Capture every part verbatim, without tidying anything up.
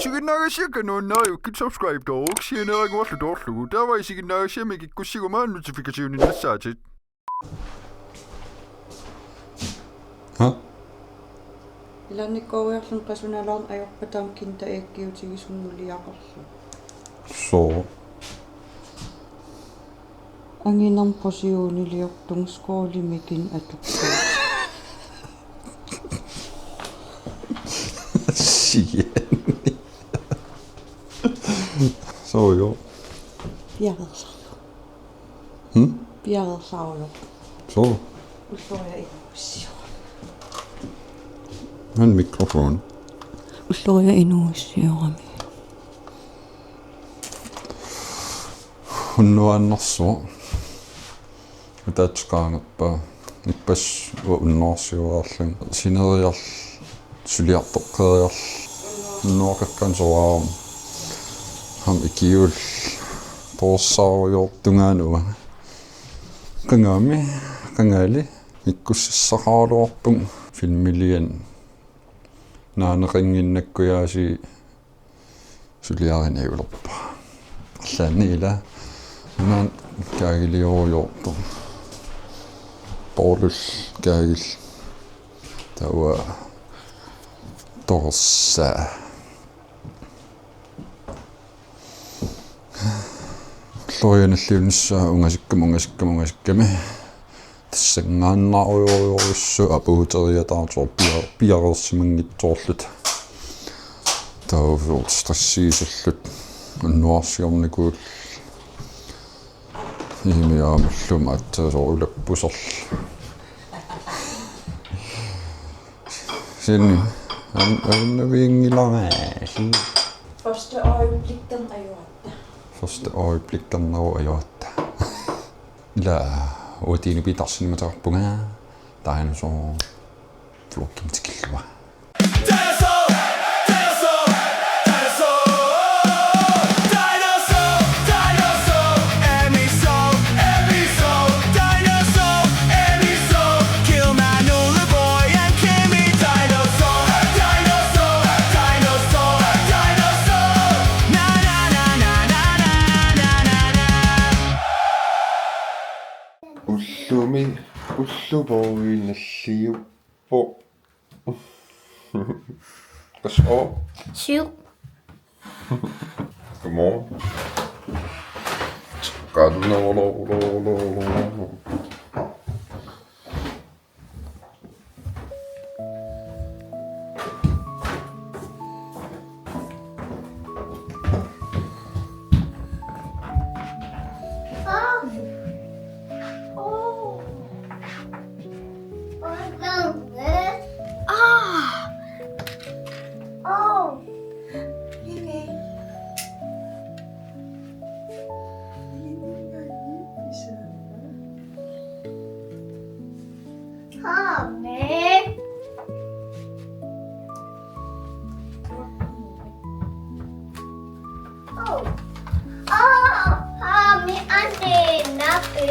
Isiginnaagassiakka nuannariukkit subscribe toorukkit sianeeraguarlu toorlugu. Taava isiginnaagassiami kikkussiguma notificationinnassaatit. Ha? Ilaannikkooriarluni qasunaalaarneq ajorpata aamma Kinder Æggiutigisumik nuliaqarluni. Soo. Anginermi portioniliortunga skålimikin atorlugu. Sian. Soo, joo. Piareersarlugu. Hmm? Piareersarlugu. Soo. Ulloriaq inuuissiorami. Aa, mikrofon. Ulloriaq inuuissiorami. Unnuaannarsuaq. Ataatsip qaangerpaa. Ippassaq uanga unnuarsioriarlunga. Sineriarlunga, suliartoqqeriarlunga. Unnuaqaqqani soraarama. Aamma ikiuullugu torersaarujoortungaani uanga. Qangaami, qangali. Ikkussissaqaraluarpunga filmiliani. Naaneqannginnakku aasiit suliariniulerpara. Allaanni ila naan kaagiliurujoortoq. Poorlul kaagil. Taava torersaa. Ulloriaq nalliunnissaa ungasikkami, ungasikkami, ungasikkami. Tassanngaannarujorujussuaq apuuteriataartoq pia-, piareersimanngitsoorluta. Taava soorlu stressiisulluta unnuarsiornikuulluta. Iimi aamma ullumi aatsaat soorlu ulappuserluta. Sinni, an-, annaviinngilara, sinni. Første øjeblik, den er jo. Første øjeblik, den er jo. Ila, uatini pitarsinimataarpunga, dinosaur, vloggimi tikillugu. Ullumi, ullup poorlugit nalliuppoq. Qassit? Syv. Godmorgen. Godt. Oh. Oh, haami ane napi.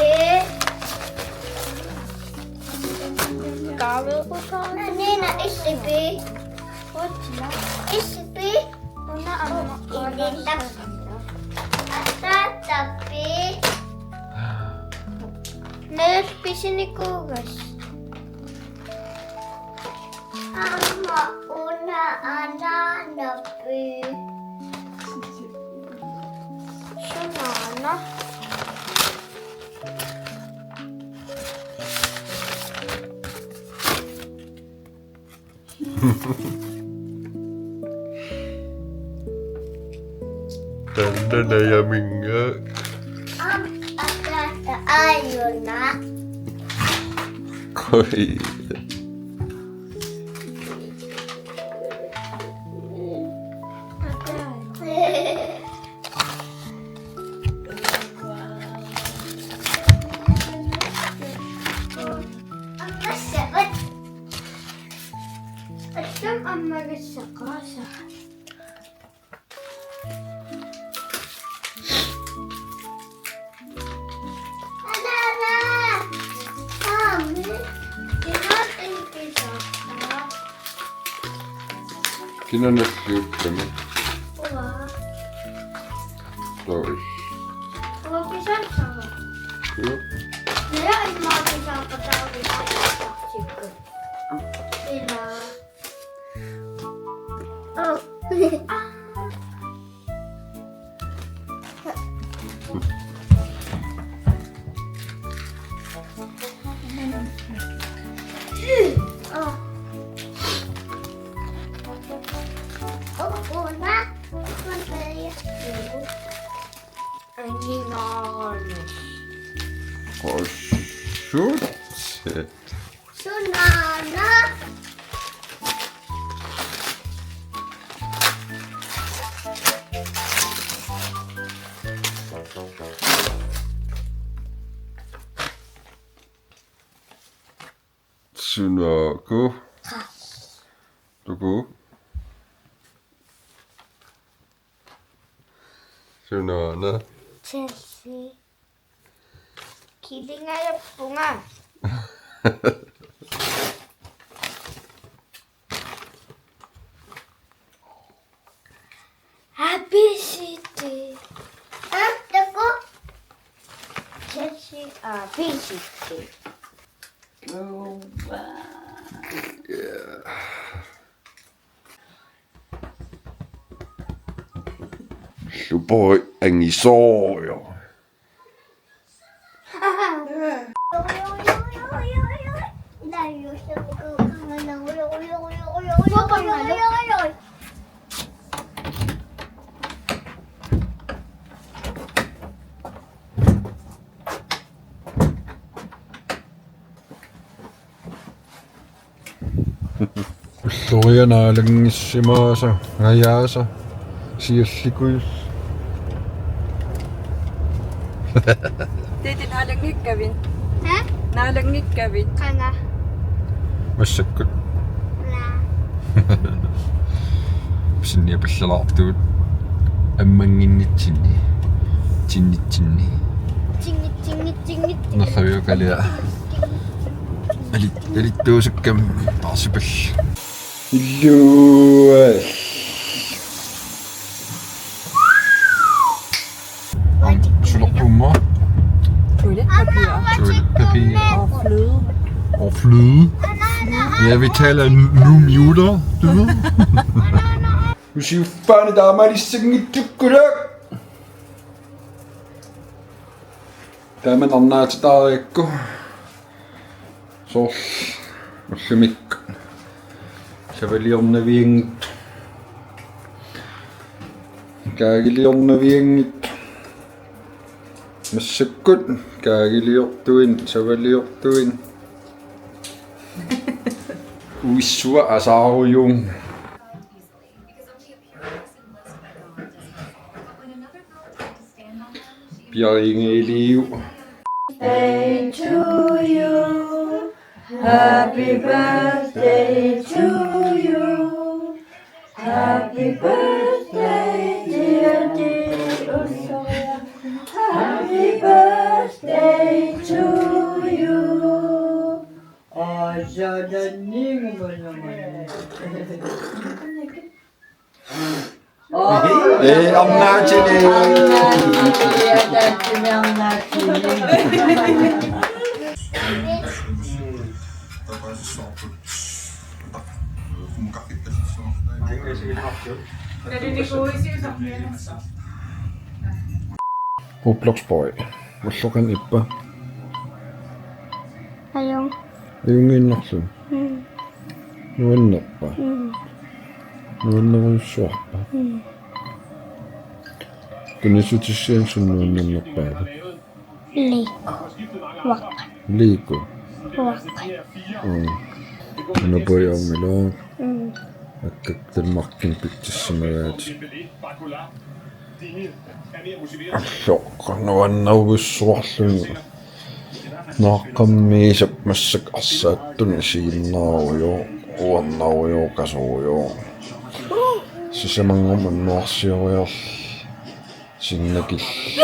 Kaaveerutaa. Naniina issipi. Utsila. Issipi. Una amma. Ini tap. Ata tapi. Mel pisinikugas. Amma una anaanapi. Sunaana. Tanna najaminga. Am, akata ayuna. Koi. Amma savat. Assam amma gassaqaasa. Kina nalliuttami? Toi. Uanga pisarama. Joo. Naja immaqa pisarpataarumaartartikku. Ila. Oh. Oh. Oh, oh, na. Ani naalu. Oh, shoot. Sunaana. Sunaana. Tuku. Sunaana. Chelsea. Killingajappunga. Obesity. Ah, taku. Chelsea obesity. Oh, wow. Yeah. Lupoi angisoorujoq. Ulloriaq naalanngissimaasa, ngajaasa, siallikuju. Titi, naalanngikkavit? Ha? Naalanngikkavit? Qanga. Massakkut. Naa. Sinniapallalaartugut ammannginnitsinni. Tinnitsinni. Tingi, tingi, tingi, tingi. Nerraviukalia. Alit-, alittuusukkam parsipal. Illual. Sulerpumma. Toiletpapir. Toiletpapir. Og fløde. Og fløde. Ja, vi taler nu muter, du ved. Usiuffaani taamalissanngitsukkula. Taama arnaatitaarakku. Soorlu ullumikkut savaliornavianngitsoq. Kaagiliornavianngitsoq. Massakkut kaagiliortuinnaq, savaliortuinnaq. Uissuaq asaarujuuvoq. Piareerliuvoq. Birthday to you. Happy birthday to you. Happy birthday, dear, dear. Happy birthday to you. Aa, sadanning manamana. Ee, arnaatili. Roblox boy. Ulloqan ippa. Ajung. Ajunngiinnarluni. Mm. Nuannerpa? Mm. Nuannerujussuarpa? Mm. Tunissutissianik suna nuannernerpaava? Lego. Uaqqat. Lego. Uaqqat. Mm. Una puiormilu. Mm. Akka Danmarkimi pitsissimagaat. Alloq nuannerujussuarluni. Naaqqammiisap massakkut arsaattunik isiginnaarujoq, uernaarujoqasuujoq. Sisamanngormat unnuarsioriarluni. Sinnakilli.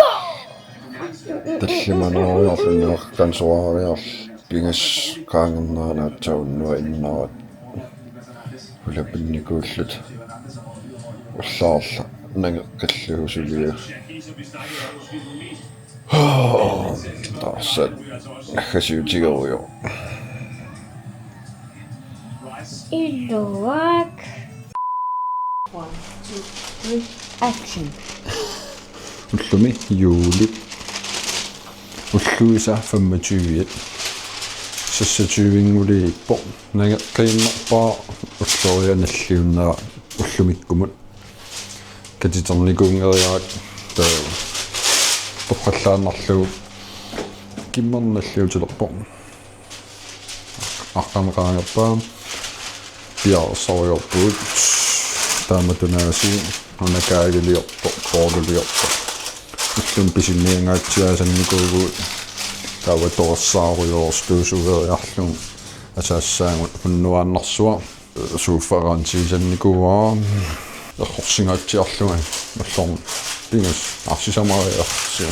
Tallimanaariarluni, naaqqansuariarluni, pingasut qaangernerat aatsaat unnuaq innaat. Ulapinnikuulluta. Ullaarla. Nangeqqillugu suliaq. Taassuma naggasiutigerujoq. Iluak. One, two, three, action. Ullumi juuli. Ulluisa femogtyve. Seksogtyvennguliippoq. Nangeqqiinnarpara ulloriaq nalliunnera ullumikkumut. Katiternikuunngeriarakku, taa, toqqallaannarlugu kimmerneq nalliutilerpoq. Aqqaneqanngippat piareersarujorpugut, taamatut aasiit una kaagiliortoq, booluliortoq. Ullumi pisiniangaatsiaasannikuuvugut, taava toqqassaarujoortuusueriarlugu asaassaagut unnuaannarsuaq. Sofaransiisannikuuara. Errorsinngaatsiarlunga. Ullormi pingasut. Arsaq sisamariarsiu.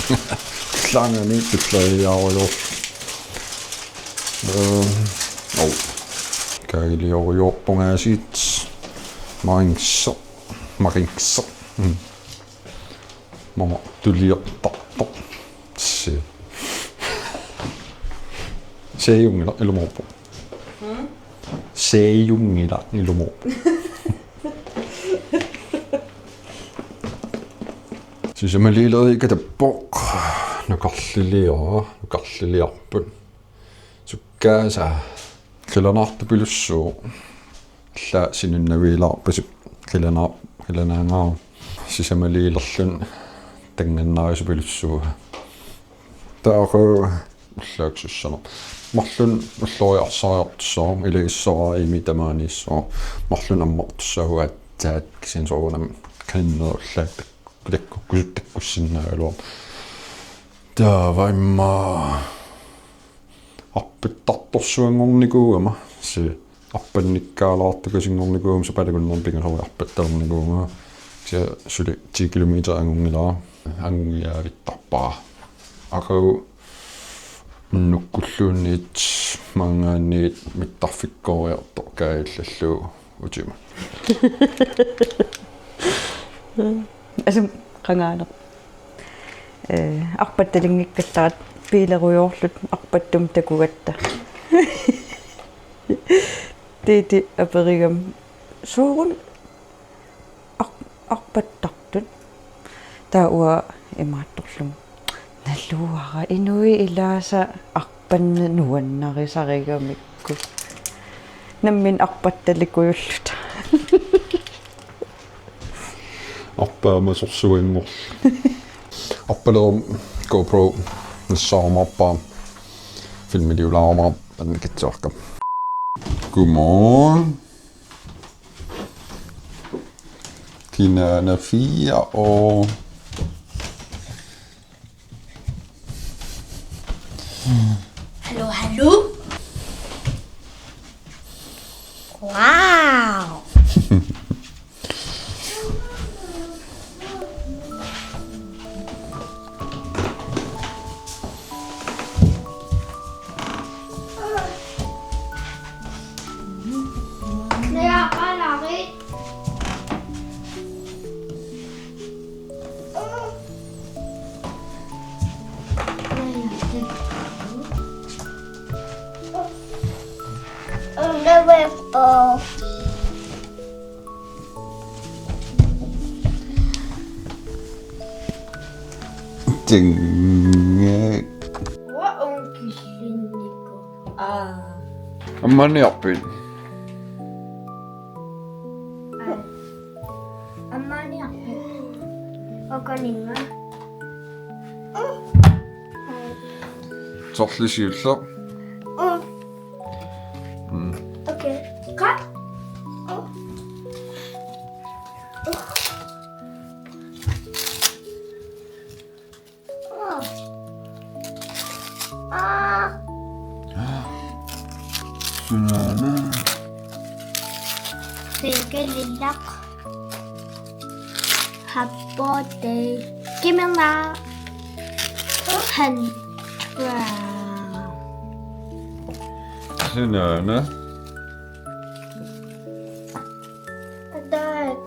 Langani tulleriiaarujoor. Ehm, au. Kaagiliorujorpunga aasiit. Maringseq. Maringseq. Mm. Mama tuliortartoq. Se. Seejunngilaq ilumoorpoq. Hmm? Seejunngilaq ilumoorpoq. Sisamaliileriikatappoq. Nukarliliora, nukarliliarput. Sukkaasa. Qilanaartupilussuuvoq. Alla sininnaviilaarpasip qilana-, qilanaangaavoq. Sisamaliilerluni tanngannaarisupilussuuvoq. Taava ullaaksussaneq. Marlunnik ulloriarsaariartussaavoq, ilagissavara immini tamaaniissaaq. Marlunnik ammartussaavoq aatsaat kisianni soorunami qinnerullaat takkukkusuttakkussinnaagaluarpoq. Taava immaqa arpattartorsuanngornikuugama, si arpannikkaalaartukasinngornikuugama, sapalagunnermi pingasoriarpattarnikuugama, si suli ti kilometer angunngilara, angunngiaavittarpara. Aqagu unnukkulluunniit maanngaanniit mittarfikkooriartoq kaajallallugu utima. Asum qangaaneq. Ee, arpattalinngikkallarat biilerujoorluta arpattumik takugatta. Tiiti aperigami: Sooruna ar-, arpattartut? Taava uanga imaattorlugu: Naluara, inuit ilaasa arpanneq nuannarisarigamikku. Nammineq arpattalikujulluta. Arpaamasorsuanngorluta. Arpaleruma GoPro nassaarumaarpara. Filmiliulaarumaarpara annikitsuaqqap. Godmorgen. Kinaana fire år. Hallo, hallo. Wow. Tinngik. Uanga killinnikuuara. Aa. Ammaaniarpit? Ai. Ammaaniarpit? Okaninnga. Sorleq siulleq? Mm. Mm. Okay. Qa? Aa. Sunaana. Sikalilaq. Happote. Kimera. Handra. Sunaana. Dad.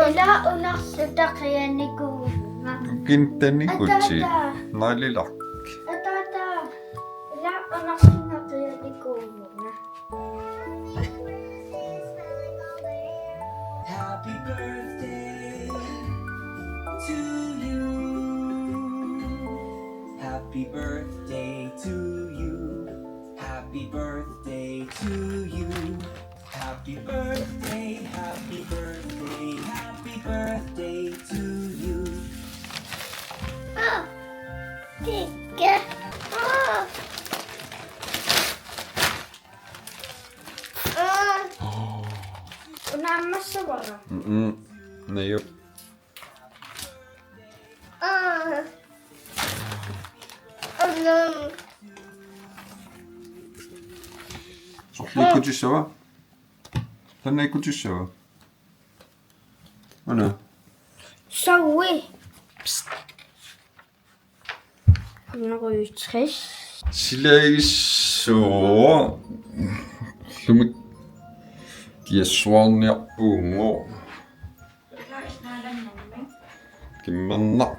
Ila Unarluta qianikuuvunga. Kintanikuti. Ataata. Nalilaq. Ataata. Ila unarluta qianikuuvunga. Happy birthday to you. Happy birthday to you. Happy birthday to you. Happy birthday, happy birthday, happy birthday to you. Ah, tiga. Ah. Ah. Una massa bara. Mm-mm. Najup. Ah. Anam. Soqlikutissava? Tanna ikkutissava? Ana. Sawi. Psst. Hundrede og tres. Silagissuuvoq. Ullumi kiassuarniarpugut. Kimmernaq.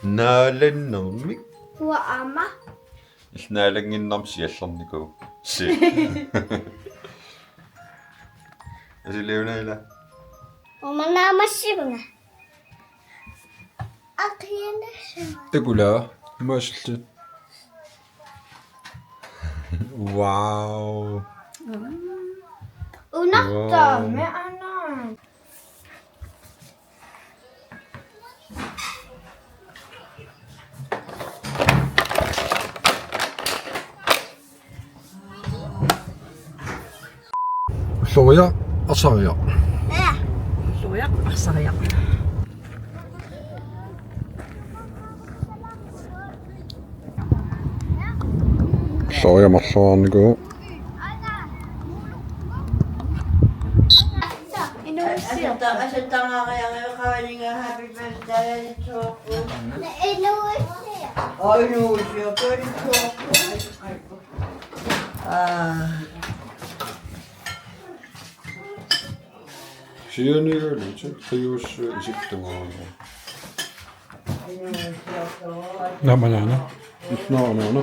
Naalannermik. Uanga aamma. Illit naalannginnermik siallernikuuvoq. Si. Asiliuna ila. Uanga naammassivunga. Aqianassuaq. Takula. Imaassillutit. Wow. Unartaa. Wow. Me ana. Ulloriaq, arsariaq. Ulloriaq, arsariaq. Ulloriaq marloriarnikuuvoq. Inuussiaq. Asatta-, asattariaqaanga happy birthday to you. Inuussiaq. Aa, inuussiaq. Aa. Sianigalutit qiussu isittumaana. Namanaana. Naanaana.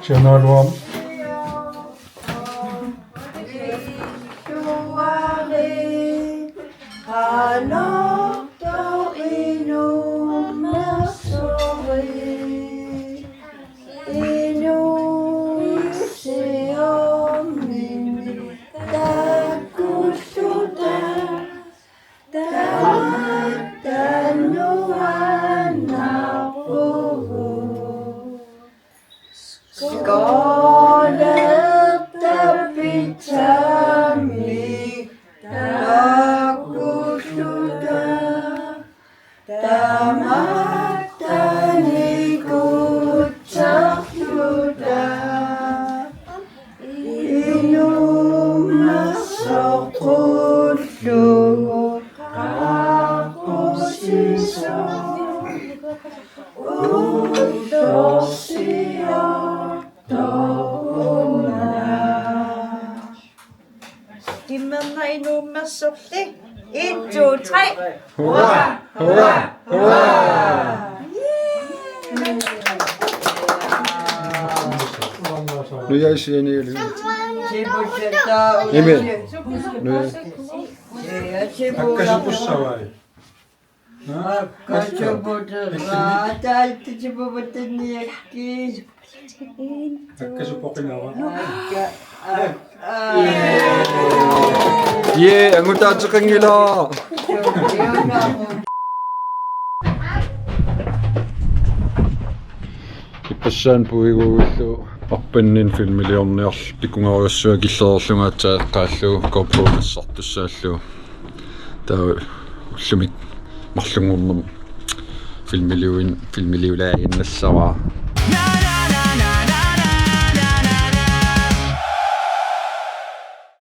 Sianaaluam. Inuusiornini takusuta tamatta nuannaarpugut. Skålerta pitsami takusuta. Tamatta nikutsarluta. Inuumassoq qullugu qaqqusisoq. Ullorsiortoq una. Kimmernaq inuummersorli. En, to, tre. Hurra! Hurra! Hurra! Nujaisianiili. Imi. Nuja. Akkasupussavai. Akkasuputtera, taattitsipuputtiniakki. Akkasupoqinava. Akka, akka. Jee, angutaateqanngilaq. Ippassaani puiguillu arpanninnut filmiliorniarlugu pikkungarujussuaq killereerlunga aatsaat eqqaallugu GoPro nassartussaallugu. Taava ullumi marlunngornermi filmiliuin-, filmiliulaaginnassavara.